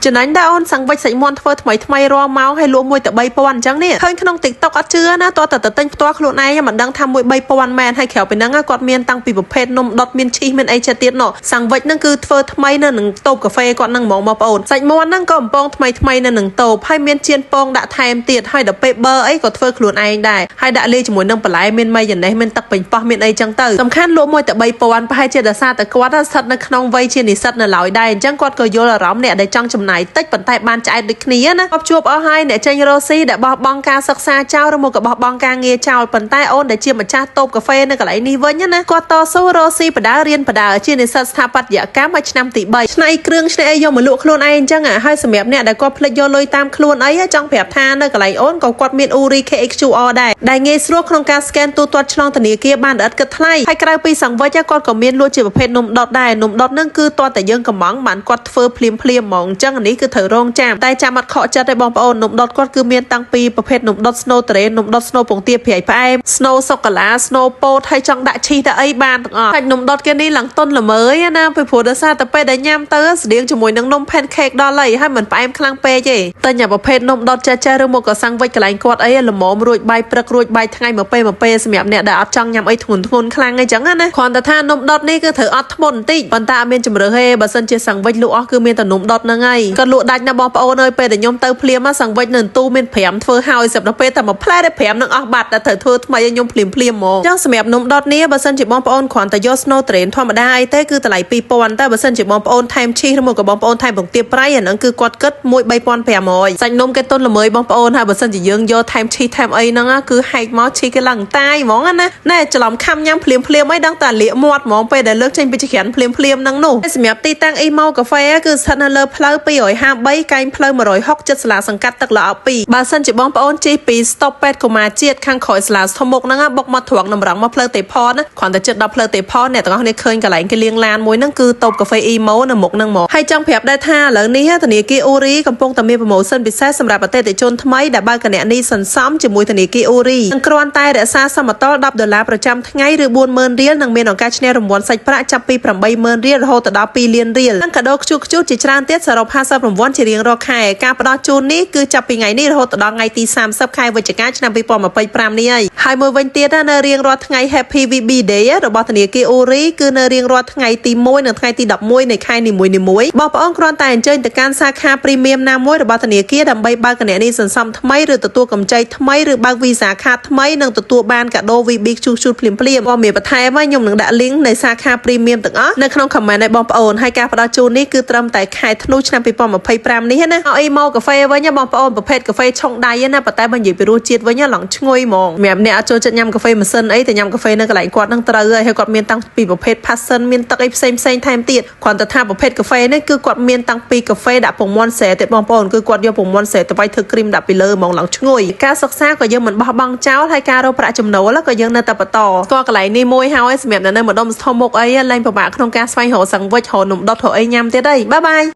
ចំណេញដែរអូនសាំងវិចសាច់មាន់ធ្វើថ្មីថ្មីរាល់ម៉ោងហើយលក់មួយទៅ3000អញ្ចឹងនេះឃើញក្នុង TikTok អត់ជឿណាតោះតែទៅទិញផ្ទាល់ខ្លួនឯងមិនដឹងថាមួយ3000មែនហើយក្រៅពីហ្នឹងគាត់មានតាំងពីប្រភេទនំដុតមានឈីសមានអីចិត្តទៀតណោះសាំងវិចហ្នឹងគឺធ្វើថ្មីនៅនឹងតូបកាហ្វេគាត់ហ្នឹងហ្មងបងប្អូនសាច់មាន់ហ្នឹងក៏កំប៉ុងថ្មីថ្មីនៅនឹងតូបហើយមានចៀនពងដាក់ថែមទៀតហើយដល់ពេលប៊ឺអីក៏ធ្វើខ្លួនឯងដែរហើយដាក់លាយជាមួយនឹងបន្លែមានម៉ៃយ៉ូណេសមានទឹកប៉េងប៉ោះមានអីចឹងទៅសំខាន់លក់មួយទៅ3000ប្រហែលជាដោយសារតែគាត់ស្ថិតនៅក្នុងវ័យជានិស្សិតនៅឡើយដែរអញ្ចឹងគាត់ក៏យល់អារម្មណ៍អ្នកដែលចង់ចំណាយតិចប៉ុន្តែបានឆ្អែតដូចគ្នាណាគាត់ជួបអស់ហើយអ្នកចេញរកស៊ីដែលបោះបង់ការសិក្សាចោលឬមកក៏បោះបង់ការងារចោលប៉ុន្តែអូនដែលជាម្ចាស់តូបកាហ្វេនៅកន្លែងនេះវិញណាគាត់តស៊ូរកស៊ីបដារៀនបដាជានិស្សិតស្ថាបត្យកម្មឲ្យឆ្នាំទី3ឆ្នៃគ្រឿងឆ្នៃអីយកមកលក់ខ្លួនឯងអញ្ចឹងហើយសម្រាប់អ្នកដែលគាត់ភ្លេចយកលុយតាមខ្លួនអីចង់ប្រាប់ថានៅកន្លែងអូនក៏គាត់មាន Uri KHQR ដែរដែលងាយស្រួលក្នុងការ scan ទូទាត់ឆ្លងធនាគារបានដោយឥតគិតថ្លៃហើយក្រៅពីសង្វិចគាត់ក៏មានលក់ជាប្រភេទនំដុតដែរនំដុតហ្នឹងគឺតើតែយើងកំងបានគាត់ធ្វើភ្លាមភ្លាមហ្មងអញ្ចឹងអានេះគឺត្រូវរងចាំតែចាំអត់ខកចិត្តទេបងប្អូននំដុតគាត់គឺមានតាំងពីប្រភេទនំដុត snow ត្រេននំដុត snow ពងទាប្រៃផ្អែម snow សូកូឡា snow ពោតហើយចង់ដាក់ឈីសដាក់អីបានទាំងអស់សាច់នំដុតគេនេះឡើងតុនល្មើយណាពីព្រោះដោយសារតែពេលដែលញ៉ាំទៅស្តៀងជាមួយនឹងនំ pancake ដល់ហើយហើយមិនផ្អែមខ្លាំងពេកទេតែញ៉ាំប្រភេទនំដុតចេះចេះឬមកក៏សាំងវិចកន្លែងគាត់អីល្មមរួចបាយព្រឹករួចបាយថ្ងៃមកពេលមកពេលសម្រាប់អ្នកដែលអត់ចង់ញ៉ាំអីធ្ងន់ធ្ងរខ្លាំងអីចឹងណាគ្រាន់តែថានំដុតនេះគឺត្រូវអត់ធ្មត់បន្តិចប៉ុន្តែអត់មានជំរឿទេបើសិនជាសាំងវិចលក់អស់គឺមានតែនំដុតហ្នឹងហើយគាត់លក់ដាច់ណាបងប្អូនអើយពេលដែលខ្ញុំទៅភ្លាមសាំងវិចនៅទូមាន5ធ្វើហើយសម្រាប់ពេលតែមួយផ្លែទេ5នឹងអស់បាត់តែត្រូវធ្វើថ្មីឲ្យខ្ញុំភ្លាមភ្លាមហ្មងចឹងសម្រាប់នំដុតនេះបើសិនជាបងប្អូនគ្រាន់តែយក snow train ធម្មតាអីទេគឺតម្លៃ2000តែបើសិនជាបងប្អូនថែមឈីសឬមកក៏បងប្អូនថែមពងទាប្រៃអាហ្នឹងគឺគាត់គិតមួយ3500សាច់នំគេទុនល្មើយបងប្អូនហើយបើសិនជាយើងយកថែមឈីសថែមអីហ្នឹងគឺហែកមកឈីសគេឡើងតាយហ្មងណាណែច្រឡំខំញ៉ាំភ្លាមភ្លាមអីដឹងតែលាកមាត់ហ្មងពេលដែលលើកចេញពីចក្រានភ្លាមភ្លាមហ្នឹងនោះហើយសម្រាប់ទីតាំងអ៊ីម៉ូកាហ្វេគឺស្ថិតនៅលើផ្លូវ253កែងផ្លូវ160ចិត្តសាលាសង្កាត់ទឹកល្អ2បើសិនជាបងប្អូនជិះពី stop ពេទ្យកុមារជាតិខាងក្រោយសាលាធំមុខហ្នឹងបុកមកត្រង់តម្រង់មកផ្លូវទេផនណាគ្រាន់តែចិត្តដល់ផ្លូវទេផនអ្នកទាំងអស់គ្នាឃើញកន្លែងគេលាងឡានមួយហ្នឹងគឺតូបកាហ្វេអ៊ីម៉ូនៅមុខហ្នឹងមកហើយចង់ប្រាប់ដែរថាឥឡូវនេះធនាគារអូរីកំពុងតែមាន promotion ពិសេសសម្រាប់អតិថិជនថ្មីដែលបើកគណនីសន្សំជាមួយធនាគារអូរីនិងគ្រាន់តែរក្សាសមតុល្យ10ដុល្លារប្រចាំថ្ងៃឬ40000រៀលនឹងមានឱកាសឈ្នះរង្វាន់សាច់ប្រាក់ចាប់ពី80000រៀលរហូតដល់2លានរៀលនិងកាដូខ្ជុះខ្ជុះជាច្រើនទៀតសរុប50រង្វាន់ជារៀងរាល់ខែការផ្ដល់ជូននេះគឺចាប់ពីថ្ងៃនេះរហូតដល់ថ្ងៃទី30ខែវិច្ឆិកាឆ្នាំ2025នេះហើយហើយមួយវិញទៀតនៅរៀងរាល់ថ្ងៃ Happy VB Day របស់ធនាគារអូរីគឺនៅរៀងរាល់ថ្ងៃទី1និងថ្ងៃទី11នៃខែនីមួយៗបងប្អូនគ្រាន់តែអញ្ជើញទៅកាន់សាខា Premium ណាមួយរបស់ធនាគារដើម្បីបើកគណនីសន្សំថ្មីឬទទួលកម្ចីថ្មីឬបើក Visa Card ថ្មីនិងទទួលបានកាដូ VB ខ្ជុះខ្ជុះភ្លាមៗព័ត៌មានបន្ថែមខ្ញុំនឹងដាក់ link នៃសាខា Premium ទាំងអស់នៅក្នុង comment ឲ្យបងប្អូនហើយការផ្ដល់ជូននេះគឺត្រឹមតែខែធ្នូឆ្នាំ2025នេះណាអីមកកាហ្វេវិញបងប្អូនប្រភេទកាហ្វេឆុងដៃណាប៉ុន្តែបើនិយាយពីរសជាតិវិញឡើងឈ្ងុយហ្មងសម្រាប់អ្នកអត់ចូលចិត្តញ៉ាំកាហ្វេម៉ាស៊ីនអីតែញ៉ាំកាហ្វេនៅកន្លែងគាត់នឹងត្រូវហើយហើយគាត់មានតាំងពីប្រភេទ passion មានទឹកអីផ្សេងផ្សេងថែមទៀតគ្រាន់តែថាប្រភេទកាហ្វេនេះគឺគាត់មានតាំងពីកាហ្វេដាក់ពងមាន់ស្រែទៀតបងប្អូនគឺគាត់យកពងមាន់ស្រែទៅវាយធ្វើគ្រីមដាក់ពីលើហ្មងឡើងឈ្ងុយការសិក្សាក៏យើងមិនបោះបង់ចោលហើយការរកប្រាក់ចំណូលក៏យើងនៅតែបន្តស្គាល់កន្លែងនេះមួយហើយសម្រាប់អ្នកនៅម្ដុំស្ធំមុខអីលែងពិបាកក្នុងការស្វែងរកសង្វិចរកនំដុតរកអីញ៉ាំទៀតអីbye bye.